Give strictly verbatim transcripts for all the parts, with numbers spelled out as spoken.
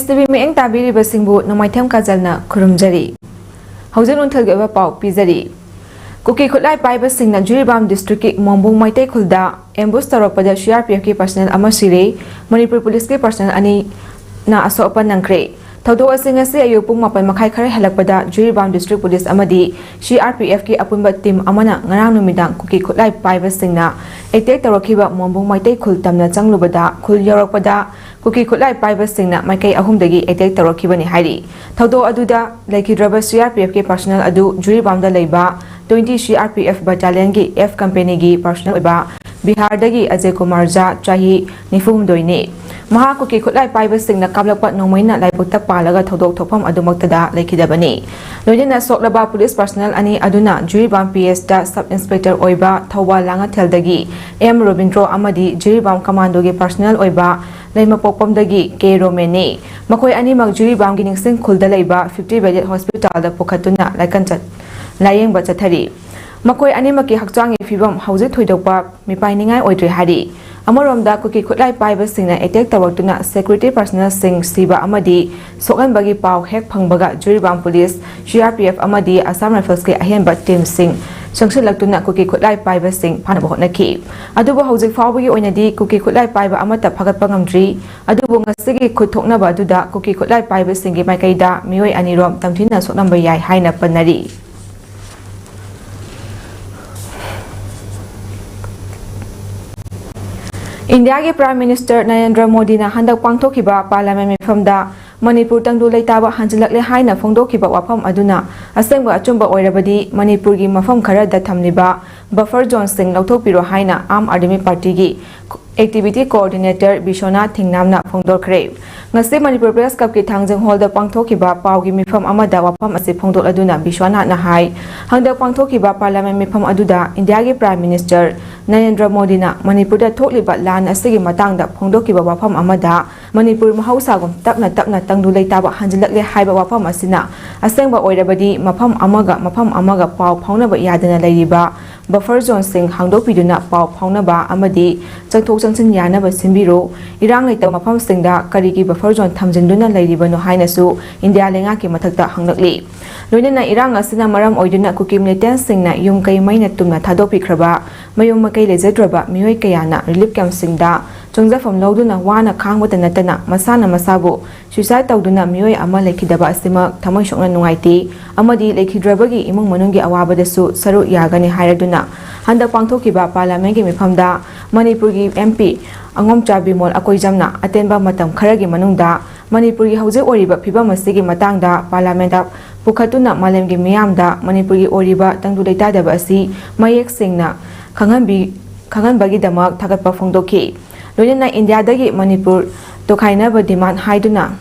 TV ꯃꯤꯠꯌꯦꯡ ꯇꯥꯕꯤꯔꯤꯕꯁꯤꯡꯕꯨ ꯅꯣꯡꯃꯥꯏꯊꯦꯝ ꯀꯥꯖꯜꯅ ꯈꯨꯔꯨꯝꯖꯔꯤ꯫ ꯍꯧꯖꯤꯛ ꯅꯨꯡꯊꯤꯜꯒꯤ ꯑꯣꯏꯕ ꯄꯥꯎ ꯄꯤꯖꯔꯤ꯫ ꯀꯨꯀꯤ ꯈꯨꯠꯂꯥꯏ ꯄꯥꯏꯕꯁꯤꯡꯅ ꯖꯤꯔꯤꯕꯥꯝ district ꯀꯤ ꯃꯣꯝꯕꯨꯡ ꯃꯩꯇꯩ ꯈꯨꯜꯗ ambush ꯇꯧꯔꯛꯄꯗ CRPF ꯀꯤ personnel ꯑꯃ ꯁꯤꯔꯦ, ꯃꯅꯤꯄꯨꯔ ꯄꯨꯂꯤꯁꯀꯤ personnel ꯑꯅꯤꯅ ꯑꯁꯣꯛ ꯑꯄꯟ ꯅꯪꯈ꯭ꯔꯦ꯫ ꯊꯧꯗꯣꯛ ꯑꯁꯤ ꯉꯁꯤ ꯑꯌꯨꯛ ꯄꯨꯡ ꯃꯥꯄꯟ ꯃꯈꯥꯏ ꯈꯔ ꯍꯦꯜꯂꯛꯄꯗ ꯖꯤꯔꯤꯕꯥꯝ district ꯄꯨꯂꯤꯁ ꯑꯃꯗꯤ CRPF ꯀꯤ ꯑꯄꯨꯟꯕ team ꯑꯃꯅ ꯉꯔꯥꯡ ꯅꯨꯃꯤꯗꯥꯡ ꯀꯨꯀꯤ ꯈꯨꯠꯂꯥꯏ ꯄꯥꯏꯕꯁꯤꯡꯅ attack ꯇꯧꯔꯛꯈꯤꯕ ꯃꯣꯝꯕꯨꯡ ꯃꯩꯇꯩ ꯈꯨꯜ ꯇꯝꯅ ꯆꯪꯂꯨꯕꯗ, ꯈꯨꯜ ꯌꯧꯔꯛꯄꯗ ꯀꯨꯀꯤ ꯈꯨꯠꯂꯥꯏ ꯄꯥꯏꯕꯁꯤꯡꯅ ꯃꯥꯏꯀꯩ ꯑꯍꯨꯝꯗꯒꯤ attack ꯇꯧꯔꯛꯈꯤꯕꯅꯤ ꯍꯥꯏꯔꯤ꯫ ꯊꯧꯗꯣꯛ ꯑꯗꯨꯗ ꯂꯩꯈꯤꯗ꯭ꯔꯕ CRPF ꯀꯤ personnel ꯑꯗꯨ ꯖꯤꯔꯤꯕꯥꯝꯗ ꯂꯩꯕ twenty CRPF battalion ꯒꯤ F company ꯒꯤ personnel ꯑꯣꯏꯕ ꯕꯤꯍꯥꯔꯗꯒꯤ ꯑꯖꯌ ꯀꯨꯃꯥꯔ ꯖꯥ, ꯆꯍꯤ ꯅꯤꯐꯨ ꯍꯨꯝꯗꯣꯏꯅꯤ꯫ ꯃꯍꯥꯛ ꯀꯨꯀꯤ ꯈꯨꯠꯂꯥꯏ ꯄꯥꯏꯕꯁꯤꯡꯅ ꯀꯥꯞꯂꯛꯄ ꯅꯣꯡꯃꯩꯅ ꯂꯥꯏꯕꯛꯇ ꯄꯥꯜꯂꯒ ꯊꯧꯗꯣꯛ ꯊꯣꯛꯐꯝ ꯑꯗꯨꯃꯛꯇꯗ ꯂꯩꯈꯤꯗꯕꯅꯤ꯫ ꯂꯣꯏꯅꯅ ꯁꯣꯛꯂꯕ ꯄꯨꯂꯤꯁ personnel ꯑꯅꯤ ꯑꯗꯨꯅ ꯖꯤꯔꯤꯕꯥꯝ PS ꯇ sub inspector ꯑꯣꯏꯕ ꯊꯧꯕꯥꯜ ꯂꯥꯡꯉꯊꯦꯜꯗꯒꯤ M ꯔꯣꯕꯤꯟꯗ꯭ꯔꯣ ꯑꯃꯗꯤ ꯖꯤꯔꯤꯕꯥꯝ commando ꯒꯤ personnel ꯑꯣꯏꯕ ꯂꯩꯃꯄꯣꯛꯄꯝꯗꯒꯤ K ꯔꯣꯃꯦꯟꯅꯤ꯫ ꯃꯈꯣꯏ ꯑꯅꯤꯃꯛ ꯖꯤꯔꯤꯕꯥꯝꯒꯤ ꯅꯤꯡꯁꯤꯡ ꯈꯨꯜꯗ ꯂꯩꯕ fifty bedded hospital ꯗ ꯄꯨꯈꯠꯇꯨꯅ ꯂꯥꯏꯀꯟ ꯆꯠ-, ꯂꯥꯌꯦꯡꯕ ꯆꯠꯊꯔꯤ꯫ ꯃꯈꯣꯏ ꯑꯅꯤꯃꯛꯀꯤ ꯍꯛꯆꯥꯡꯒꯤ ꯐꯤꯕꯝ ꯍꯧꯖꯤꯛ ꯊꯣꯏꯗꯣꯛꯄ ꯃꯤꯄꯥꯏꯅꯤꯡꯉꯥꯏ ꯑꯣꯏꯗ꯭ꯔꯤ ꯍꯥꯏꯔꯤ꯫ ꯑꯃꯔꯣꯝꯗ, ꯀꯨꯀꯤ ꯈꯨꯠꯂꯥꯏ ꯄꯥꯏꯕꯁꯤꯡꯅ attack ꯇꯧꯔꯛꯇꯨꯅ security personnel ꯁꯤꯡ ꯁꯤꯕ ꯑꯃꯗꯤ ꯁꯣꯛꯍꯟꯕꯒꯤ ꯄꯥꯎ ꯍꯦꯛ ꯐꯪꯕꯒ ꯖꯤꯔꯤꯕꯥꯝ ꯄꯨꯂꯤꯁ, CRPF ꯑꯃꯗꯤ Assam Rifles ꯀꯤ ꯑꯍꯦꯟꯕ team ꯁꯤꯡ ꯆꯪꯁꯤꯜꯂꯛꯇꯨꯅ ꯀꯨꯀꯤ ꯈꯨꯠꯂꯥꯏ ꯄꯥꯏꯕꯁꯤꯡ ꯐꯥꯅꯕ ꯍꯣꯠꯅꯈꯤ꯫ ꯑꯗꯨꯕꯨ ꯍꯧꯖꯤꯛ ꯐꯥꯎꯕꯒꯤ ꯑꯣꯏꯅꯗꯤ ꯀꯨꯀꯤ ꯈꯨꯠꯂꯥꯏ ꯄꯥꯏꯕ ꯑꯃꯠꯇ ꯐꯥꯒꯠꯄ ꯉꯝꯗ꯭ꯔꯤ꯫ ꯑꯗꯨꯕꯨ ꯉꯁꯤꯒꯤ ꯈꯨꯠ ꯊꯣꯛꯅꯕ ꯑꯗꯨꯗ ꯀꯨꯀꯤ ꯈꯨꯠꯂꯥꯏ ꯄꯥꯏꯕꯁꯤꯡꯒꯤ ꯃꯥꯏꯀꯩꯗ ꯃꯤꯑꯣꯏ ꯑꯅꯤꯔꯣꯝ ꯇꯝꯊꯤꯅ ꯁꯣꯛꯂꯝꯕ ꯌꯥꯏ ꯍꯥꯏꯅ ꯄꯟꯅꯔꯤ꯫ ꯏꯟꯗꯤꯌꯥꯒꯤ Prime Minister ꯅꯔꯦꯟꯗ꯭ꯔ ꯃꯣꯗꯤꯅ ꯍꯟꯗꯛ ꯄꯥꯡꯊꯣꯛꯈꯤꯕ Parliament ꯃꯤꯐꯝꯗ ꯃꯅꯤꯄꯨꯔ ꯇꯪꯗꯨ ꯂꯩꯇꯥꯕ ꯍꯟꯖꯤꯜꯂꯛꯂꯦ ꯍꯥꯏꯅ ꯐꯣꯡꯗꯣꯛꯈꯤꯕ ꯋꯥꯐꯝ ꯑꯗꯨꯅ ꯑꯁꯦꯡꯕ ꯑꯆꯨꯝꯕ ꯑꯣꯏꯔꯕꯗꯤ ꯃꯅꯤꯄꯨꯔꯒꯤ ꯃꯐꯝ ꯈꯔꯗ ꯊꯝꯂꯤꯕ buffer zone ꯁꯤꯡ ꯂꯧꯊꯣꯛꯄꯤꯔꯣ ꯍꯥꯏꯅ ꯑꯥꯝ ꯑꯥꯗꯃꯤ ꯄꯥꯔꯇꯤꯒꯤ activity coordinator ꯕꯤꯁ꯭ꯋꯅꯥꯊ ꯊꯤꯡꯅꯥꯝꯅ ꯐꯣꯡꯗꯣꯛꯈ꯭ꯔꯦ꯫ ꯉꯁꯤ ꯃꯅꯤꯄꯨꯔ Press Club ꯀꯤ ꯊꯥꯡꯖꯤꯡ ꯍꯣꯜꯗ ꯄꯥꯡꯊꯣꯛꯈꯤꯕ ꯄꯥꯎꯒꯤ ꯃꯤꯐꯝ ꯑꯃꯗ ꯋꯥꯐꯝ ꯑꯁꯤ ꯐꯣꯡꯗꯣꯛꯂꯗꯨꯅ ꯕꯤꯁ꯭ꯋꯅꯥꯊꯅ ꯍꯥꯏ, ꯍꯟꯗꯛ ꯄꯥꯡꯊꯣꯛꯈꯤꯕ Parliament ꯃꯤꯐꯝ ꯑꯗꯨꯗ ꯏꯟꯗꯤꯌꯥꯒꯤ Prime Minister ꯅꯔꯦꯟꯗ꯭ꯔ ꯃꯣꯗꯤꯅ ꯃꯅꯤꯄꯨꯔꯗ ꯊꯣꯛꯂꯤꯕ ꯂꯥꯟ ꯑꯁꯤꯒꯤ ꯃꯇꯥꯡꯗ ꯐꯣꯡꯗꯣꯛꯈꯤꯕ ꯋꯥꯐꯝ ꯑꯃꯗ ꯃꯅꯤꯄꯨꯔ ꯃꯍꯧꯁꯥꯒꯨꯝ ꯇꯞꯅ ꯇꯞꯅ ꯇꯪꯗꯨ ꯂꯩꯇꯥꯕ ꯍꯟꯖꯤꯜꯂꯛꯂꯦ ꯍꯥꯏꯕ ꯋꯥꯐꯝ ꯑꯁꯤꯅ ꯑꯁꯦꯡꯕ ꯑꯣꯏꯔꯕꯗꯤ ꯃꯐꯝ ꯑꯃꯒ ꯃꯐꯝ ꯑꯃꯒ ꯄꯥꯎ ꯐꯥꯎꯅꯕ ꯌꯥꯗꯅ ꯂꯩꯔꯤꯕ buffer zoneꯁꯤꯡ ꯍꯥꯡꯗꯣꯛꯄꯤꯗꯨꯅ ꯄꯥꯎ ꯐꯥꯎꯅꯕ ꯑꯃꯗꯤ ꯆꯪꯊꯣꯛ ꯆꯪꯁꯤꯟ ꯌꯥꯅꯕ ꯁꯤꯟꯕꯤꯔꯨ꯫ ꯏꯔꯥꯡ ꯂꯩꯇꯕ ꯃꯐꯝꯁꯤꯡꯗ ꯀꯔꯤꯒꯤ buffer zone ꯊꯝꯖꯤꯟꯗꯨꯅ ꯂꯩꯔꯤꯕꯅꯣ ꯍꯥꯏꯅꯁꯨ ꯏꯟꯗꯤꯌꯥ ꯂꯩꯉꯥꯛꯀꯤ ꯃꯊꯛꯇ ꯍꯪꯂꯛꯂꯤ꯫ ꯂꯣꯏꯅꯅ ꯏꯔꯥꯡ ꯑꯁꯤꯅ ꯃꯔꯝ ꯑꯣꯏꯗꯨꯅ ꯀꯨꯀꯤ militantꯁꯤꯡꯅ ꯌꯨꯝ ꯀꯩ ꯃꯩꯅ ꯇꯨꯝꯅ ꯊꯥꯗꯣꯛꯄꯤꯈ꯭ꯔꯕ ꯃꯌꯨꯝ ꯃꯀꯩ ꯂꯩꯖꯗ꯭ꯔꯕ ꯃꯤꯑꯣꯏ ꯀꯌꯥꯅ relief campꯁꯤꯡꯗ ꯆꯪꯖꯐꯝ ꯂꯧꯗꯨꯅ ꯋꯥꯅ ꯈꯥꯡꯕꯇ ꯅꯠꯇꯅ ꯃꯁꯥꯅ ꯃꯁꯥꯕꯨ suicide ꯇꯧꯗꯨꯅ ꯃꯤꯑꯣꯏ ꯑꯃ ꯂꯩꯈꯤꯗꯕ ꯑꯁꯤꯃꯛ ꯊꯃꯣꯏ ꯁꯣꯛꯅ ꯅꯨꯡꯉꯥꯏꯇꯦ ꯑꯃꯗꯤ ꯂꯩꯈꯤꯗ꯭ꯔꯕꯒꯤ ꯏꯃꯨꯡ ꯃꯅꯨꯡꯒꯤ ꯑꯋꯥꯕꯗꯁꯨ ꯁꯔꯨꯛ ꯌꯥꯒꯅꯤ ꯍꯥꯏꯔꯗꯨꯅ ꯍꯟꯗꯛ ꯄꯥꯡꯊꯣꯛꯈꯤꯕ parliamentꯀꯤ ꯃꯤꯐꯝꯗ ꯃꯅꯤꯄꯨꯔꯒꯤ MP ꯑꯉꯣꯝꯆꯥ ꯕꯤꯃꯣꯜ ꯑꯀꯣꯏꯖꯝꯅ ꯑꯇꯦꯟꯕ ꯃꯇꯝ ꯈꯔꯒꯤ ꯃꯅꯨꯡꯗ ꯃꯅꯤꯄꯨꯔꯒꯤ ꯍꯧꯖꯤꯛ ꯑꯣꯏꯔꯤꯕ ꯐꯤꯕꯝ ꯑꯁꯤꯒꯤ ꯃꯇꯥꯡꯗ parliamentꯇ ꯄꯨꯈꯠꯇꯨꯅ ꯃꯥꯂꯦꯝꯒꯤ ꯃꯤꯌꯥꯝꯗ ꯃꯅꯤꯄꯨꯔꯒꯤ ꯑꯣꯏꯔꯤꯕ ꯇꯪꯗꯨ ꯂꯩꯇꯥꯗꯕ ꯑꯁꯤ ꯃꯌꯦꯛ ꯁꯦꯡꯅ ꯈꯪꯍꯟꯕꯤ-, ꯈꯪꯍꯟꯕꯒꯤꯗꯃꯛ ꯊꯥꯒꯠꯄ ꯐꯣꯡꯗꯣꯛꯈꯤ꯫ ꯂꯣꯏꯅꯅ ꯏꯟꯗꯤꯌꯥꯗꯒꯤ ꯃꯅꯤꯄꯨꯔ ꯇꯣꯈꯥꯏꯅꯕ demand ꯍꯥꯏꯗꯨꯅ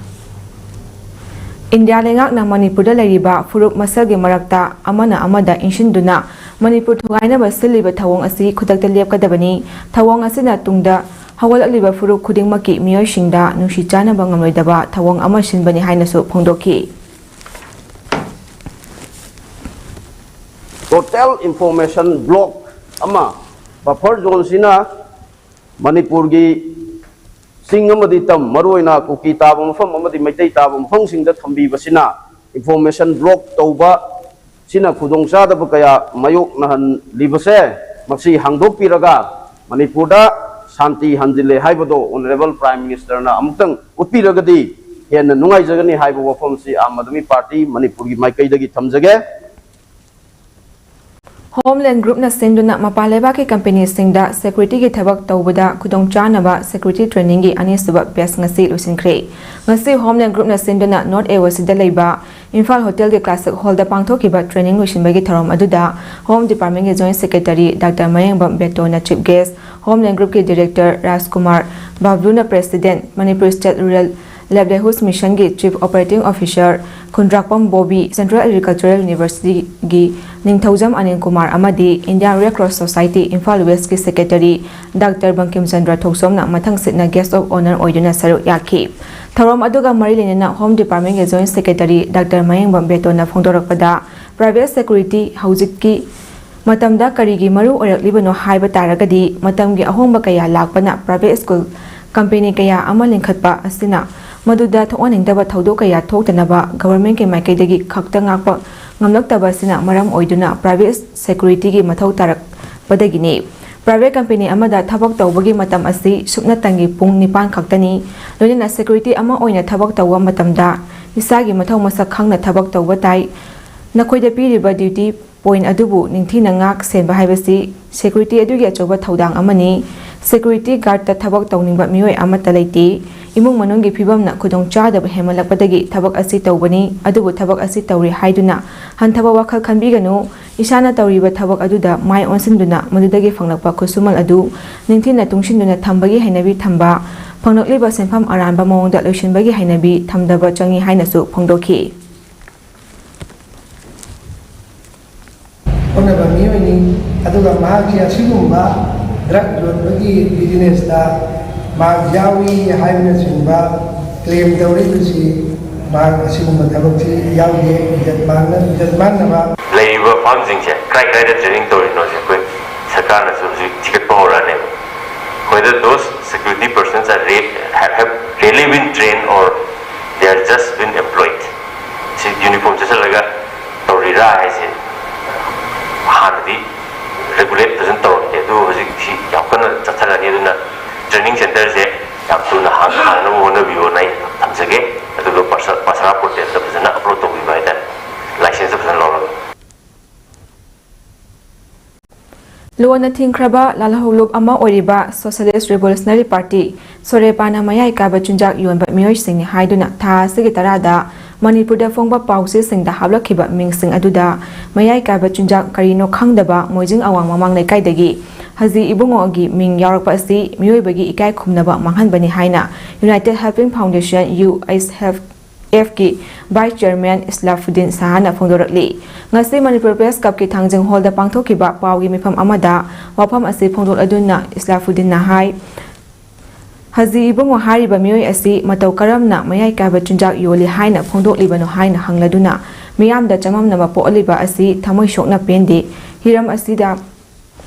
ꯏꯟꯗꯤꯌꯥ ꯂꯩꯉꯥꯛꯅ ꯃꯅꯤꯄꯨꯔꯗ ꯂꯩꯔꯤꯕ ꯐꯨꯔꯨꯞ ꯃꯁꯦꯜꯒꯤ ꯃꯔꯛꯇ ꯑꯃꯅ ꯑꯃꯗ ꯏꯟꯁꯤꯟꯗꯨꯅ ꯃꯅꯤꯄꯨꯔ ꯊꯨꯒꯥꯏꯅꯕ ꯁꯤꯜꯂꯤꯕ ꯊꯧꯑꯣꯡ ꯑꯁꯤ ꯈꯨꯗꯛꯇ ꯂꯦꯞꯀꯗꯕꯅꯤ꯫ ꯊꯧꯑꯣꯡ ꯑꯁꯤꯅ ꯇꯨꯡꯗ ꯍꯧꯒꯠꯂꯛꯂꯤꯕ ꯐꯨꯔꯨꯞ ꯈꯨꯗꯤꯡꯃꯛꯀꯤ ꯃꯤꯑꯣꯏꯁꯤꯡꯗ ꯅꯨꯡꯁꯤ ꯆꯥꯟꯅꯕ ꯉꯝꯂꯣꯏꯗꯕ ꯊꯧꯑꯣꯡ ꯑꯃ ꯁꯤꯟꯕꯅꯤ ꯍꯥꯏꯅꯁꯨ ꯐꯣꯡꯗꯣꯛꯈꯤ꯫ Total information block ꯑꯃ, buffer zoneꯁꯤꯅ ꯃꯅꯤꯄꯨꯔꯒꯤ ꯆꯤꯡ ꯑꯃꯗꯤ ꯇꯝ, ꯃꯔꯨꯑꯣꯏꯅ ꯀꯨꯀꯤ ꯇꯥꯕ ꯃꯐꯝ ꯑꯃꯗꯤ ꯃꯩꯇꯩ ꯇꯥꯕ ꯃꯐꯝꯁꯤꯡꯗ ꯊꯝꯕꯤꯕꯁꯤꯅ information block ꯇꯧꯕ ꯁꯤꯅ ꯈꯨꯗꯣꯡꯆꯥꯗꯕ ꯀꯌꯥ ꯃꯥꯌꯣꯛꯅꯍꯜꯂꯤꯕꯁꯦ, ꯃꯁꯤ ꯍꯥꯡꯗꯣꯛꯄꯤꯔꯒ ꯃꯅꯤꯄꯨꯔꯗ ꯁꯥꯟꯇꯤ ꯍꯟꯖꯤꯜꯂꯦ ꯍꯥꯏꯕꯗꯣ Honourable Prime Ministerꯅ ꯑꯃꯨꯛꯇꯪ ꯎꯠꯄꯤꯔꯒꯗꯤ ꯍꯦꯟꯅ ꯅꯨꯡꯉꯥꯏꯖꯒꯅꯤ ꯍꯥꯏꯕ ꯋꯥꯐꯝꯁꯤ ꯑꯥꯝ ꯑꯥꯗꯃꯤ ꯄꯥꯔꯇꯤ ꯃꯅꯤꯄꯨꯔꯒꯤ ꯃꯥꯏꯀꯩꯗꯒꯤ ꯊꯝꯖꯒꯦ꯫ Homeland Groupꯅ ꯁꯤꯟꯗꯨꯅ ꯃꯄꯥꯟ ꯂꯩꯕꯥꯛꯀꯤ companyꯁꯤꯡꯗ securityꯒꯤ ꯊꯕꯛ ꯇꯧꯕꯗ ꯈꯨꯗꯣꯡꯆꯥꯅꯕ security trainingꯒꯤ ꯑꯅꯤꯁꯨꯕ batch ꯉꯁꯤ ꯂꯣꯏꯁꯤꯟꯈ꯭ꯔꯦ꯫ ꯉꯁꯤ Homeland Groupꯅ ꯁꯤꯟꯗꯨꯅ North AOCꯗ ꯂꯩꯕ ꯏꯝꯐꯥꯜ Hotelꯒꯤ Classic Hallꯗ ꯄꯥꯡꯊꯣꯛꯈꯤꯕ training ꯂꯣꯏꯁꯤꯟꯕꯒꯤ ꯊꯧꯔꯝ ꯑꯗꯨꯗ Home Departmentꯀꯤ Joint Secretary Doctor ꯃꯌꯦꯡꯕꯝ ꯕꯦꯇꯣꯟꯅ chief guest, Homeland Groupꯀꯤ Director ꯔꯥꯖꯀꯨꯃꯥꯔ ꯕꯥꯕ꯭ꯂꯨꯅ President, Manipur State Rural Livelihoods Missionꯒꯤ Chief Operating Officer ꯈꯨꯟꯗ꯭ꯔꯥꯛꯄꯝ ꯕꯣꯕꯤ, Central Agricultural Universityꯒꯤ ꯅꯤꯡꯊꯧꯖꯝ ꯑꯅꯤꯜ ꯀꯨꯃꯥꯔ ꯑꯃꯗꯤ Indian Red Cross Society Imphal Westꯀꯤ Secretary Doctor Bangkim Chandra ꯊꯣꯛꯆꯣꯝꯅ ꯃꯊꯪ ꯁꯤꯠꯅ Guest of Honour ꯑꯣꯏꯗꯨꯅ ꯁꯔꯨꯛ ꯌꯥꯈꯤ꯫ ꯊꯧꯔꯝ ꯑꯗꯨꯒ ꯃꯔꯤ ꯂꯩꯅꯅ Home Departmentꯀꯤ Joint Secretary Doctor ꯃꯌꯦꯡꯕꯝ ꯕꯦꯇꯣꯟꯅ ꯐꯣꯡꯗꯣꯔꯛꯄꯗ, private security ꯍꯧꯖꯤꯛꯀꯤ ꯃꯇꯝꯗ ꯀꯔꯤꯒꯤ ꯃꯔꯨ ꯑꯣꯏꯔꯛꯂꯤꯕꯅꯣ ꯍꯥꯏꯕ ꯇꯥꯔꯒꯗꯤ, ꯃꯇꯝꯒꯤ ꯑꯍꯣꯡꯕ ꯀꯌꯥ ꯂꯥꯛꯄꯅ private school company ꯀꯌꯥ ꯑꯃ ꯂꯤꯡꯈꯠꯄ ꯑꯁꯤꯅ ꯃꯗꯨꯗ ꯊꯣꯛꯍꯟꯅꯤꯡꯗꯕ ꯊꯧꯗꯣꯛ ꯀꯌꯥ ꯊꯣꯛꯇꯅꯕ governmentꯀꯤ ꯃꯥꯏꯀꯩꯗꯒꯤ ꯈꯛꯇ ꯉꯥꯛꯄ ꯉꯝꯂꯛꯇꯕ ꯑꯁꯤꯅ ꯃꯔꯝ ꯑꯣꯏꯗꯨꯅ private securityꯒꯤ ꯃꯊꯧ ꯇꯥꯔꯛꯄꯗꯒꯤꯅꯤ꯫ Private company ꯑꯃꯗ ꯊꯕꯛ ꯇꯧꯕꯒꯤ ꯃꯇꯝ ꯑꯁꯤ ꯁꯨꯞꯅꯇꯪꯒꯤ ꯄꯨꯡ ꯅꯤꯄꯥꯟ ꯈꯛꯇꯅꯤ꯫ ꯂꯣꯏꯅꯅ security ꯑꯃ ꯑꯣꯏꯅ ꯊꯕꯛ ꯇꯧꯕ ꯃꯇꯝꯗ ꯏꯁꯥꯒꯤ ꯃꯊꯧ ꯃꯁꯛ ꯈꯪꯅ ꯊꯕꯛ ꯇꯧꯕ ꯇꯥꯏ꯫ ꯅꯈꯣꯏꯗ ꯄꯤꯔꯤꯕ duty point ꯑꯗꯨꯕꯨ ꯅꯤꯡꯊꯤꯅ ꯉꯥꯛ ꯁꯦꯟꯕ ꯍꯥꯏꯕꯁꯤ security ꯑꯗꯨꯒꯤ ꯑꯆꯧꯕ ꯊꯧꯗꯥꯡ ꯑꯃꯅꯤ꯫ Security guardꯇ ꯊꯕꯛ ꯇꯧꯅꯤꯡꯕ ꯃꯤꯑꯣꯏ ꯑꯃꯠꯇ ꯂꯩꯇꯦ꯫ ꯏꯃꯨꯡ ꯃꯅꯨꯡꯒꯤ ꯐꯤꯕꯝꯅ ꯈꯨꯗꯣꯡ ꯆꯥꯗꯕ ꯍꯦꯟꯃꯠꯂꯛꯄꯗꯒꯤ ꯊꯕꯛ ꯑꯁꯤ ꯇꯧꯕꯅꯤ, ꯑꯗꯨꯕꯨ ꯊꯕꯛ ꯑꯁꯤ ꯇꯧꯔꯤ ꯍꯥꯏꯗꯨꯅ ꯍꯟꯊꯕ ꯋꯥꯈꯜ ꯈꯟꯕꯤꯒꯅꯨ꯫ ꯏꯁꯥꯅ ꯇꯧꯔꯤꯕ ꯊꯕꯛ ꯑꯗꯨꯗ ꯃꯥꯏ ꯑꯣꯟꯁꯤꯟꯗꯨꯅ ꯃꯗꯨꯗꯒꯤ ꯐꯪꯂꯛꯄ ꯈꯨꯠꯁꯨꯃꯜ ꯑꯗꯨ ꯅꯤꯡꯊꯤꯅ ꯇꯨꯡꯁꯤꯟꯗꯨꯅ ꯊꯝꯕꯒꯤ ꯍꯩꯅꯕꯤ ꯊꯝꯕ, ꯐꯪꯂꯛꯂꯤꯕ ꯁꯦꯟꯐꯝ ꯑꯔꯥꯟꯕ ꯃꯑꯣꯡꯗ ꯂꯣꯏꯁꯤꯟꯕꯒꯤ ꯍꯩꯅꯕꯤ ꯊꯝꯗꯕ ꯆꯪꯏ ꯍꯥꯏꯅꯁꯨ ꯐꯣꯡꯗꯣꯛꯈꯤ꯫ ꯍꯣꯠꯅꯕ ꯃꯤꯑꯣꯏꯅꯤ꯫ ꯑꯗꯨꯒ ꯃꯍꯥꯛꯁꯤ ꯑꯁꯤꯒꯨꯝꯕ drug ꯌꯣꯟꯕꯒꯤ businessꯇ ꯃꯍꯥꯛ ꯌꯥꯎꯏ ꯍꯥꯏꯕꯅꯆꯤꯡꯕ claim ꯇꯧꯔꯛꯏꯕꯁꯤ ꯃꯍꯥꯛ ꯑꯁꯤꯒꯨꯝꯕ ꯊꯕꯛꯁꯤ ꯌꯥꯎꯗꯦ꯫ ꯏꯖꯠ ꯃꯥꯡꯅ-, ꯏꯖꯠ ꯃꯥꯡꯅꯕ ꯂꯩꯔꯤꯕ firmꯁꯤꯡꯁꯦ ꯀꯥꯏ ꯀꯥꯏꯗ training ꯇꯧꯔꯤꯅꯣꯁꯦ ꯑꯩꯈꯣꯏ ꯁꯔꯀꯥꯔꯅꯁꯨ ꯍꯧꯖꯤꯛ ꯊꯤꯒꯠꯄ ꯍꯧꯔꯛꯑꯅꯦꯕ꯫ Whether those security persons are re-, have, have really been trained or they are just been employed꯫ ꯁꯤ uniform ꯆꯠꯁꯤꯜꯂꯒ ꯇꯧꯔꯤꯔꯥ ꯍꯥꯏꯁꯦ ꯍꯥꯟꯅꯗꯤ regulate ꯐꯖꯅ ꯇꯧꯔꯝꯗꯦ, ꯑꯗꯨ ꯍꯧꯖꯤꯛ ꯁꯤ ꯌꯥꯝ ꯀꯟꯅ ꯆꯠꯊꯔꯛꯑꯅꯤ꯫ ꯑꯗꯨꯅ training centreꯁꯦ ꯌꯥꯝ ꯊꯨꯅ ꯍꯥꯡ-, ꯍꯥꯡꯅꯕ ꯍꯣꯠꯅꯕꯤꯌꯣꯅ ꯑꯩ ꯊꯝꯖꯒꯦ꯫ ꯑꯗꯨꯒ ꯄꯥꯁꯥ-, ꯄꯥꯁꯥꯔꯥ portalꯗ ꯐꯖꯅ upload ꯇꯧꯕꯤꯕ ꯍꯥꯏꯇꯥꯔꯦ, licenceꯇ ꯐꯖꯅ ꯂꯧꯔꯒ꯫ ꯂꯣꯟꯅ ꯊꯤꯡꯈ꯭ꯔꯕ ꯂꯥꯜꯍꯧꯂꯨꯞ ꯑꯃ ꯑꯣꯏꯔꯤꯕ Socialist Revolutionary Party, ꯁꯣꯔꯦꯄꯥꯅ ꯃꯌꯥꯏ ꯀꯥꯏꯕ ꯆꯤꯟꯖꯥꯛ ꯌꯣꯟꯕ ꯃꯤꯑꯣꯏꯁꯤꯡꯅꯤ ꯍꯥꯏꯗꯨꯅ ꯊꯥ ꯑꯁꯤꯒꯤ ꯇꯔꯥꯗ ꯃꯅꯤꯄꯨꯔꯗ ꯐꯣꯡꯕ ꯄꯥꯎꯆꯦꯁꯤꯡꯗ ꯍꯥꯞꯂꯛꯈꯤꯕ ꯃꯤꯡꯁꯤꯡ ꯑꯗꯨꯗ ꯃꯌꯥꯏ ꯀꯥꯏꯕ ꯆꯤꯟꯖꯥꯛ ꯀꯔꯤꯅꯣ ꯈꯪꯗꯕ ꯃꯣꯏꯖꯤꯡ ꯑꯋꯥꯡ ꯃꯃꯥꯡ ꯂꯩꯀꯥꯏꯗꯒꯤ ꯍꯖꯤ ꯏꯕꯨꯡꯉꯣꯒꯤ ꯃꯤꯡ ꯌꯥꯎꯔꯛꯄ ꯑꯁꯤ ꯃꯤꯑꯣꯏꯕꯒꯤ ꯏꯀꯥꯏ ꯈꯨꯝꯅꯕ ꯃꯥꯡꯍꯟꯕꯅꯤ ꯍꯥꯏꯅ United Helping Foundation, U H F, Fꯀꯤ Vice Chairman ꯏꯁꯂꯥꯐꯨꯗꯤꯟ ꯁꯍꯥꯅ ꯐꯣꯡꯗꯣꯔꯛꯂꯤ꯫ ꯉꯁꯤ ꯃꯅꯤꯄꯨꯔ Press Clubꯀꯤ ꯊꯥꯡꯖꯤꯡ Hallꯗ ꯄꯥꯡꯊꯣꯛꯈꯤꯕ ꯄꯥꯎꯒꯤ ꯃꯤꯐꯝ ꯑꯃꯗ ꯋꯥꯐꯝ ꯑꯁꯤ ꯐꯣꯡꯗꯣꯛꯂꯗꯨꯅ ꯏꯁꯂꯥꯐꯨꯗꯤꯟꯅ ꯍꯥꯏ, ꯍꯖꯤ ꯏꯕꯨꯡꯉꯣ ꯍꯥꯏꯔꯤꯕ ꯃꯤꯑꯣꯏ ꯑꯁꯤ ꯃꯇꯧ ꯀꯔꯝꯅ ꯃꯌꯥꯏ ꯀꯥꯏꯕ ꯆꯤꯟꯖꯥꯛ ꯌꯣꯜꯂꯤ ꯍꯥꯏꯅ ꯐꯣꯡꯗꯣꯛꯂꯤꯕꯅꯣ ꯍꯥꯏꯅ ꯍꯪꯂꯗꯨꯅ, ꯃꯤꯌꯥꯝꯗ ꯆꯃꯝꯅꯕ ꯄꯣꯛꯍꯜꯂꯤꯕ ꯑꯁꯤ ꯊꯃꯣꯏ ꯁꯣꯛꯅ ꯄꯦꯟꯗꯦ꯫ ꯍꯤꯔꯝ ꯑꯁꯤꯗ,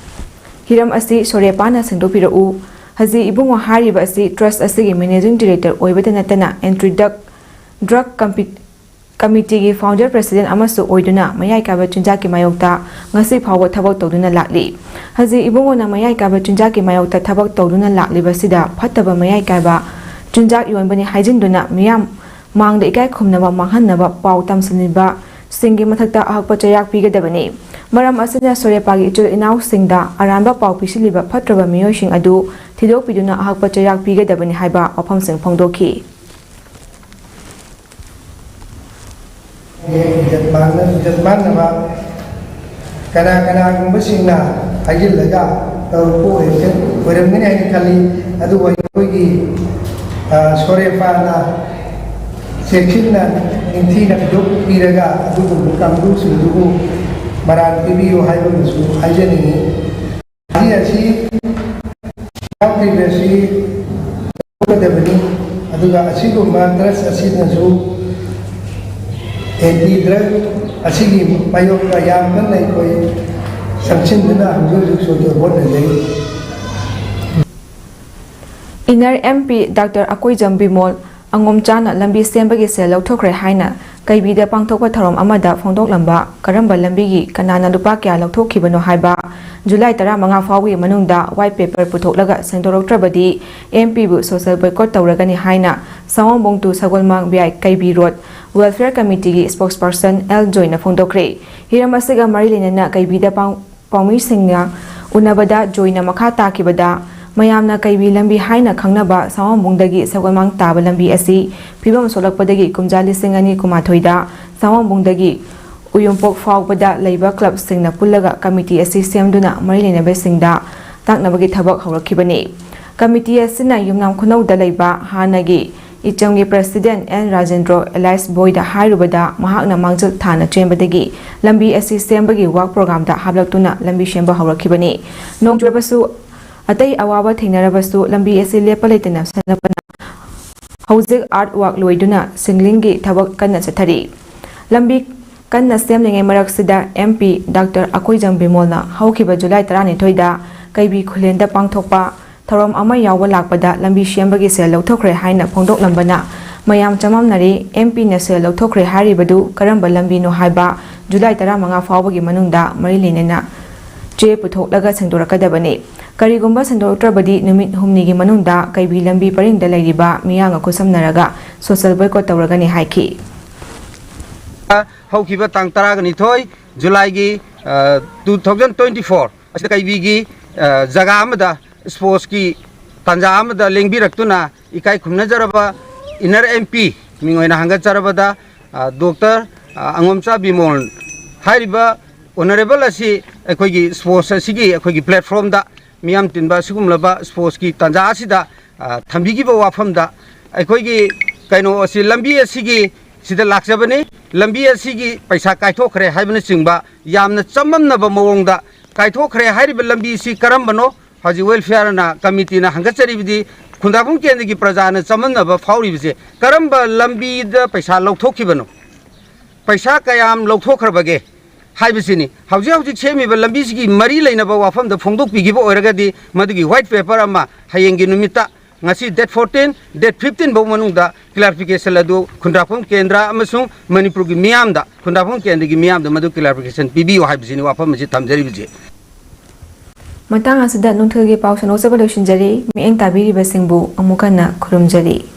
ꯍꯤꯔꯝ ꯑꯁꯤ ꯁꯣꯔꯦꯄꯥꯅ ꯁꯦꯡꯗꯣꯛꯄꯤꯔꯛꯎ꯫ ꯍꯖꯤ ꯏꯕꯨꯡꯉꯣ ꯍꯥꯏꯔꯤꯕ ꯑꯁꯤ ꯇ꯭ꯔꯁ ꯑꯁꯤꯒꯤ ꯃꯦꯅꯦꯖꯤꯡ ꯗꯤꯔꯦꯛꯇꯔ ꯑꯣꯏꯕꯇ ꯅꯠꯇꯅ ꯑꯦꯟꯇꯤ ꯗ꯭ꯔꯒ, ꯗ꯭ꯔꯒ ꯀꯝꯄꯤ-, ꯀꯃꯤꯇꯤꯒꯤ ꯐꯥꯎꯟꯗꯔ ꯄ꯭ꯔꯁꯤꯗꯦꯟ ꯑꯃꯁꯨ ꯑꯣꯏꯗꯨꯅ ꯃꯌꯥꯏ ꯀꯥꯏꯕ ꯆꯤꯟꯖꯥꯛꯀꯤ ꯃꯥꯌꯣꯛꯇ ꯉꯁꯤ ꯐꯥꯎꯕ ꯊꯕꯛ ꯇꯧꯗꯨꯅ ꯂꯥꯛꯂꯤ꯫ ꯍꯖꯤ ꯏꯕꯨꯡꯉꯣꯅ ꯃꯌꯥꯏ ꯀꯥꯏꯕ ꯆꯤꯟꯖꯥꯛꯀꯤ ꯃꯥꯌꯣꯛꯇ ꯊꯕꯛ ꯇꯧꯗꯨꯅ ꯂꯥꯛꯂꯤꯕꯁꯤꯗ ꯐꯠꯇꯕ ꯃꯌꯥꯏ ꯀꯥꯏꯕ ꯆꯤꯟꯖꯥꯛ ꯌꯣꯟꯕꯅꯤ ꯍꯥꯏꯖꯤꯟꯗꯨꯅ ꯃꯤꯌꯥꯝ ꯃꯥꯡꯗ ꯏꯀꯥꯏ ꯈꯨꯝꯅꯕ ꯃꯥꯡꯍꯟꯅꯕ ꯄꯥꯎ ꯇꯝꯁꯤꯜꯂꯤꯕꯁꯤꯡꯒꯤ ꯃꯊꯛꯇ ꯑꯍꯛꯄ ꯆꯩꯔꯥꯛ ꯄꯤꯒꯗꯕꯅꯤ꯫ ꯃꯔꯝ ꯑꯁꯤꯅ ꯁꯣꯔꯦꯄꯥꯒꯤ ꯏꯆꯤꯜ ꯏꯅꯥꯎꯁꯤꯡꯗ ꯑꯔꯥꯟꯕ ꯄꯥꯎ ꯄꯤꯁꯤꯜꯂꯤꯕ ꯐꯠꯇ꯭ꯔꯕ ꯃꯤꯑꯣꯏꯁꯤꯡ ꯑꯗꯨ ꯊꯤꯗꯣꯛꯄꯤꯗꯨꯅ ꯑꯍꯛꯄ ꯆꯩꯔꯥꯛ ꯄꯤꯒꯗꯕꯅꯤ ꯍꯥꯏꯕ ꯋꯥꯐꯝꯁꯤꯡ ꯐꯣꯡꯗꯣꯛꯈꯤ꯫ ꯏꯖꯠ ꯃꯥꯡꯅ-, ꯏꯖꯠ ꯃꯥꯡꯅꯕ ꯀꯅꯥ ꯀꯅꯥꯒꯨꯝꯕꯁꯤꯡꯅ ꯍꯥꯏꯖꯤꯜꯂꯒ ꯇꯧꯔꯛꯄ ꯑꯣꯏꯔꯝꯒ-, ꯑꯣꯏꯔꯝꯒꯅꯤ ꯍꯥꯏꯅ ꯈꯜꯂꯤ꯫ ꯑꯗꯨꯕꯨ ꯑꯩꯈꯣꯏꯒꯤ, ꯑ, ꯁꯣꯔꯦꯄꯥꯅ ꯆꯦꯛꯁꯤꯟꯅ ꯅꯤꯡꯊꯤꯅ ꯐꯤꯗꯣꯛ ꯄꯤꯔꯒ ꯑꯗꯨꯒꯨꯝꯕ ꯀꯥꯡꯕꯨꯁꯤꯡꯗꯨꯕꯨ ꯃꯔꯥꯜ ꯄꯤꯕꯤꯌꯨ ꯍꯥꯏꯕ ꯑꯃꯁꯨ ꯍꯥꯏꯖꯅꯤꯡꯏ꯫ ꯍꯥꯏꯔꯤ ꯑꯁꯤ ꯌꯥꯎꯗ꯭ꯔꯤꯕꯁꯤ ꯂꯧꯒꯗꯕꯅꯤ꯫ ꯑꯗꯨꯒ ꯑꯁꯤꯒꯨꯝꯕ ꯇ꯭ꯔꯁ ꯑꯁꯤꯅꯁꯨ ꯑꯦꯟꯇꯤ ꯗ꯭ꯔꯒ ꯑꯁꯤꯒꯤ ꯃꯥꯌꯣꯛꯇ ꯌꯥꯝ ꯀꯟꯅ ꯑꯩꯈꯣꯏ ꯆꯪꯁꯤꯟꯗꯨꯅ ꯍꯧꯖꯤꯛ ꯍꯧꯖꯤꯛ ꯁꯣꯏꯗꯅ ꯍꯣꯠꯅꯖꯔꯤ꯫ Inner M P doctor Akoijam Bimol ꯑꯉꯣꯝꯆꯥꯅ ꯂꯝꯕꯤ ꯁꯦꯝꯕꯒꯤ ꯁꯦꯜ ꯂꯧꯊꯣꯛꯈ꯭ꯔꯦ ꯍꯥꯏꯅ ꯀꯩꯕꯤꯗ ꯄꯥꯡꯊꯣꯛꯄ ꯊꯧꯔꯝ ꯑꯃꯗ ꯐꯣꯡꯗꯣꯛꯂꯝꯕ ꯀꯔꯝꯕ ꯂꯝꯕꯤꯒꯤ ꯀꯅꯥꯅ ꯂꯨꯄꯥ ꯀꯌꯥ ꯂꯧꯊꯣꯛꯈꯤꯕꯅꯣ ꯍꯥꯏꯕ ꯖꯨꯂꯥꯏ ꯇꯔꯥꯃꯉꯥ ꯐꯥꯎꯒꯤ ꯃꯅꯨꯡꯗ ꯋꯥꯏꯠ ꯄꯦꯄꯔ ꯄꯨꯊꯣꯛꯂꯒ ꯁꯦꯡꯗꯣꯔꯛꯇ꯭ꯔꯕꯗꯤ ꯑꯦꯝ ꯄꯤꯕꯨ ꯁꯣꯁꯦꯜ ꯕꯣꯏꯀꯣꯠ ꯇꯧꯔꯒꯅꯤ ꯍꯥꯏꯅ ꯁꯥꯋꯣꯝꯕꯨꯡ ꯇꯨ ꯁꯒꯣꯜꯃꯥꯡ ꯕꯤ ꯑꯥꯏ ꯀꯩꯕꯤ ꯔꯣꯗ ꯋꯦꯜꯐꯤꯌꯔ ꯀꯃꯤꯇꯤꯒꯤ ꯁ꯭ꯄꯣꯛꯁꯄꯔꯁꯟ ꯑꯦꯜ ꯖꯣꯏꯅ ꯐꯣꯡꯗꯣꯛꯈ꯭ꯔꯦ꯫ ꯍꯤꯔꯝ ꯑꯁꯤꯒ ꯃꯔꯤ ꯂꯩꯅꯅ ꯀꯩꯕꯤꯗ ꯄꯥꯎ ꯄꯥꯎꯃꯤꯁꯤꯡꯅ ꯎꯅꯕꯗ ꯖꯣꯏꯅ ꯃꯈꯥ ꯇꯥꯈꯤꯕꯗ, ꯃꯌꯥꯝꯅ ꯀꯩꯕꯤ ꯂꯝꯕꯤ ꯍꯥꯏꯅ ꯈꯪꯅꯕ ꯁꯥꯋꯣꯝꯕꯨꯡꯗꯒꯤ ꯁꯒꯣꯜꯃꯥꯡ ꯇꯥꯕ ꯂꯝꯕꯤ ꯑꯁꯤ ꯐꯤꯕꯝ ꯁꯣꯛꯂꯛꯄꯗꯒꯤ ꯀꯨꯝꯖꯥ ꯂꯤꯁꯤꯡ ꯑꯅꯤ ꯀꯨꯟꯃꯥꯊꯣꯏꯗ ꯁꯥꯋꯣꯝꯕꯨꯡꯗꯒꯤ ꯎꯌꯨꯝꯄꯣꯛ ꯐꯥꯎꯕꯗ ꯂꯩꯕ ꯀ꯭ꯂꯕꯁꯤꯡꯅ ꯄꯨꯜꯂꯒ ꯀꯃꯤꯇꯤ ꯑꯁꯤ ꯁꯦꯝꯗꯨꯅ ꯃꯔꯤ ꯂꯩꯅꯕꯁꯤꯡꯗ ꯇꯥꯛꯅꯕꯒꯤ ꯊꯕꯛ ꯍꯧꯔꯛꯈꯤꯕꯅꯤ꯫ ꯀꯃꯤꯇꯤ ꯑꯁꯤꯅ ꯌꯨꯝꯅꯥꯝ ꯈꯨꯅꯧꯗ ꯂꯩꯕ ꯍꯥꯟꯅꯒꯤ ꯏꯆꯝꯒꯤ ꯄ꯭ꯔꯁꯤꯗꯦꯟ ꯑꯦꯟ ꯔꯥꯖꯦꯟꯗ꯭ꯔꯣ ꯑꯦꯂꯥꯏꯁ ꯕꯣꯏꯗ ꯍꯥꯏꯔꯨꯕꯗ, ꯃꯍꯥꯛꯅ ꯃꯥꯡꯖꯤꯜ ꯊꯥꯅ ꯆꯦꯟꯕꯗꯒꯤ ꯂꯝꯕꯤ ꯑꯁꯤ ꯁꯦꯝꯕꯒꯤ ꯋꯥꯛ ꯄ꯭ꯔꯣꯒ꯭ꯔꯥꯝꯗ ꯍꯥꯞꯂꯛꯇꯨꯅ ꯂꯝꯕꯤ ꯁꯦꯝꯕ ꯍꯧꯔꯛꯈꯤꯕꯅꯤ꯫ ꯅꯣꯡ ꯆꯨꯔꯕꯁꯨ, ꯑꯇꯩ ꯑꯋꯥꯕ ꯊꯦꯡꯅꯔꯕꯁꯨ, ꯂꯝꯕꯤ ꯑꯁꯤ ꯂꯦꯞꯄ ꯂꯩꯇꯅ ꯁꯦꯝꯅꯕꯅ ꯍꯧꯖꯤꯛ ꯑꯥꯔꯠ ꯋꯥꯛ ꯂꯣꯏꯗꯨꯅ ꯁꯤꯡꯂꯤꯡꯒꯤ ꯊꯕꯛ ꯀꯟꯅ ꯆꯠꯊꯔꯤ꯫ ꯂꯝꯕꯤ ꯀꯟꯅ ꯁꯦꯝꯂꯤꯉꯩ ꯃꯔꯛꯁꯤꯗ ꯑꯦꯝ ꯄꯤ ꯗꯥꯛꯇꯔ ꯑꯀꯣꯏꯖꯝ ꯕꯤꯃꯣꯜꯅ ꯍꯧꯈꯤꯕ ꯖꯨꯂꯥꯏ ꯇꯔꯥꯅꯤꯊꯣꯏꯗ ꯀꯩꯕꯤ ꯈꯨꯂꯦꯟꯗ ꯄꯥꯡꯊꯣꯛꯄ ꯊꯧꯔꯝ ꯑꯃ ꯌꯥꯎꯕ ꯂꯥꯛꯄꯗ ꯂꯝꯕꯤ ꯁꯦꯝꯕꯒꯤ ꯁꯦꯜ ꯂꯧꯊꯣꯛꯈ꯭ꯔꯦ ꯍꯥꯏꯅ ꯐꯣꯡꯗꯣꯛꯂꯝꯕꯅ ꯃꯌꯥꯝ ꯆꯃꯝꯅꯔꯤ꯫ ꯑꯦꯝ ꯄꯤꯅ ꯁꯦꯜ ꯂꯧꯊꯣꯛꯈ꯭ꯔꯦ ꯍꯥꯏꯔꯤꯕꯗꯨ ꯀꯔꯝꯕ ꯂꯝꯕꯤꯅꯣ ꯍꯥꯏꯕ ꯖꯨꯂꯥꯏ ꯇꯔꯥꯃꯉꯥ ꯐꯥꯎꯕꯒꯤ ꯃꯅꯨꯡꯗ ꯃꯔꯤ ꯂꯩꯅꯅ ꯆꯦ ꯄꯨꯊꯣꯛꯂꯒ ꯁꯦꯡꯗꯣꯔꯛꯀꯗꯕꯅꯤ꯫ ꯀꯔꯤꯒꯨꯝꯕ ꯁꯦꯡꯗꯣꯔꯛꯇ꯭ꯔꯕꯗꯤ ꯅꯨꯃꯤꯠ ꯍꯨꯝꯅꯤꯒꯤ ꯃꯅꯨꯡꯗ ꯀꯩꯕꯤ ꯂꯝꯕꯤ ꯄꯔꯤꯡꯗ ꯂꯩꯔꯤꯕ ꯃꯤꯌꯥꯝꯒ ꯈꯨꯠꯁꯝꯅꯔꯒ social boycott ꯇꯧꯔꯒꯅꯤ ꯍꯥꯏꯈꯤ꯫ ꯍꯧꯈꯤꯕ ꯇꯥꯡ ꯇꯔꯥꯒ ꯅꯤꯊꯣꯏ ꯖꯨꯂꯥꯏꯒꯤ, ꯑ, two thousand twenty four ꯑꯁꯤꯗ ꯀꯩꯕꯤꯒꯤ, ꯑ, ꯖꯒꯥ ꯑꯃꯗ sportsꯀꯤ ꯇꯥꯟꯖꯥ ꯑꯃꯗ ꯂꯦꯡꯕꯤꯔꯛꯇꯨꯅ ꯏꯀꯥꯏ ꯈꯨꯝꯅꯖꯔꯕ inner M P ꯃꯤꯡ ꯑꯣꯏꯅ ꯍꯪꯒꯠꯆꯔꯕꯗ, ꯑ, ꯗꯣꯛꯇꯔ, ꯑ, ꯑꯉꯣꯝꯆꯥ ꯕꯤꯃꯣꯜ ꯍꯥꯏꯔꯤꯕ honourable ꯑꯁꯤ ꯑꯩꯈꯣꯏꯒꯤ sports ꯑꯁꯤꯒꯤ ꯑꯩꯈꯣꯏꯒꯤ platformꯗ ꯃꯤꯌꯥꯝ ꯇꯤꯟꯕ ꯑꯁꯤꯒꯨꯝꯂꯕ sportsꯀꯤ ꯇꯥꯟꯖꯥ ꯑꯁꯤꯗ, ꯑ, ꯊꯝꯕꯤꯈꯤꯕ ꯋꯥꯐꯝꯗ ꯑꯩꯈꯣꯏꯒꯤ ꯀꯩꯅꯣ ꯑꯁꯤ ꯂꯝꯕꯤ ꯑꯁꯤꯒꯤ ꯁꯤꯗ ꯂꯥꯛꯆꯕꯅꯤ꯫ ꯂꯝꯕꯤ ꯑꯁꯤꯒꯤ ꯄꯩꯁꯥ ꯀꯥꯏꯊꯣꯛꯈ꯭ꯔꯦ ꯍꯥꯏꯕꯅꯆꯤꯡꯕ ꯌꯥꯝꯅ ꯆꯃꯝꯅꯕ ꯃꯑꯣꯡꯗ ꯀꯥꯏꯊꯣꯛꯈ꯭ꯔꯦ ꯍꯥꯏꯔꯤꯕ ꯂꯝꯕꯤ ꯑꯁꯤ ꯀꯔꯝꯕꯅꯣ? ꯍꯧꯖꯤꯛ welfareꯅ committeeꯅ ꯍꯪꯒꯠꯆꯔꯤꯕꯗꯤ ꯈꯨꯟꯗ꯭ꯔꯥꯛꯄꯝ ꯀꯦꯟꯗ꯭ꯔꯒꯤ ꯄ꯭ꯔꯖꯥꯅ ꯆꯃꯝꯅꯕ ꯐꯥꯎꯔꯤꯕꯁꯦ ꯀꯔꯝꯕ ꯂꯝꯕꯤꯗ ꯄꯩꯁꯥ ꯂꯧꯊꯣꯛꯈꯤꯕꯅꯣ? ꯄꯩꯁꯥ ꯀꯌꯥꯝ ꯂꯧꯊꯣꯛꯈ꯭ꯔꯕꯒꯦ ꯍꯥꯏꯕꯁꯤꯅꯤ꯫ ꯍꯧꯖꯤꯛ ꯍꯧꯖꯤꯛ ꯁꯦꯝꯃꯤꯕ ꯂꯝꯕꯤꯁꯤꯒꯤ ꯃꯔꯤ ꯂꯩꯅꯕ ꯋꯥꯐꯝꯗ ꯐꯣꯡꯗꯣꯛꯄꯤꯈꯤꯕ ꯑꯣꯏꯔꯒꯗꯤ ꯃꯗꯨꯒꯤ white paper ꯑꯃ ꯍꯌꯦꯡꯒꯤ ꯅꯨꯃꯤꯠꯇ, ꯉꯁꯤ date fourteen, date fifteen ꯐꯥꯎ ꯃꯅꯨꯡꯗ clarification ꯑꯗꯨ ꯈꯨꯟꯗ꯭ꯔꯥꯛꯄꯝ ꯀꯦꯟꯗ꯭ꯔ ꯑꯃꯁꯨꯡ ꯃꯅꯤꯄꯨꯔꯒꯤ ꯃꯤꯌꯥꯝꯗ, ꯈꯨꯟꯗ꯭ꯔꯥꯛꯄꯝ ꯀꯦꯟꯗ꯭ꯔꯒꯤ ꯃꯤꯌꯥꯝꯗ ꯃꯗꯨ clarification ꯄꯤꯕꯤꯌꯨ ꯍꯥꯏꯕꯁꯤꯅꯤ ꯋꯥꯐꯝ ꯑꯁꯤ ꯊꯝꯖꯔꯤꯕꯁꯤ꯫ ꯃꯇꯥꯡ ꯑꯁꯤꯗ ꯅꯨꯡꯊꯤꯜꯒꯤ ꯄꯥꯎ ꯁꯟꯗꯣꯛꯆꯕ ꯂꯣꯏꯁꯤꯟꯖꯔꯤ꯫ ꯃꯤꯠꯌꯦꯡ ꯇꯥꯕꯤꯔꯤꯕꯁꯤꯡꯕꯨ ꯑꯃꯨꯛ ꯍꯟꯅ ꯈꯨꯔꯨꯝꯖꯔꯤ꯫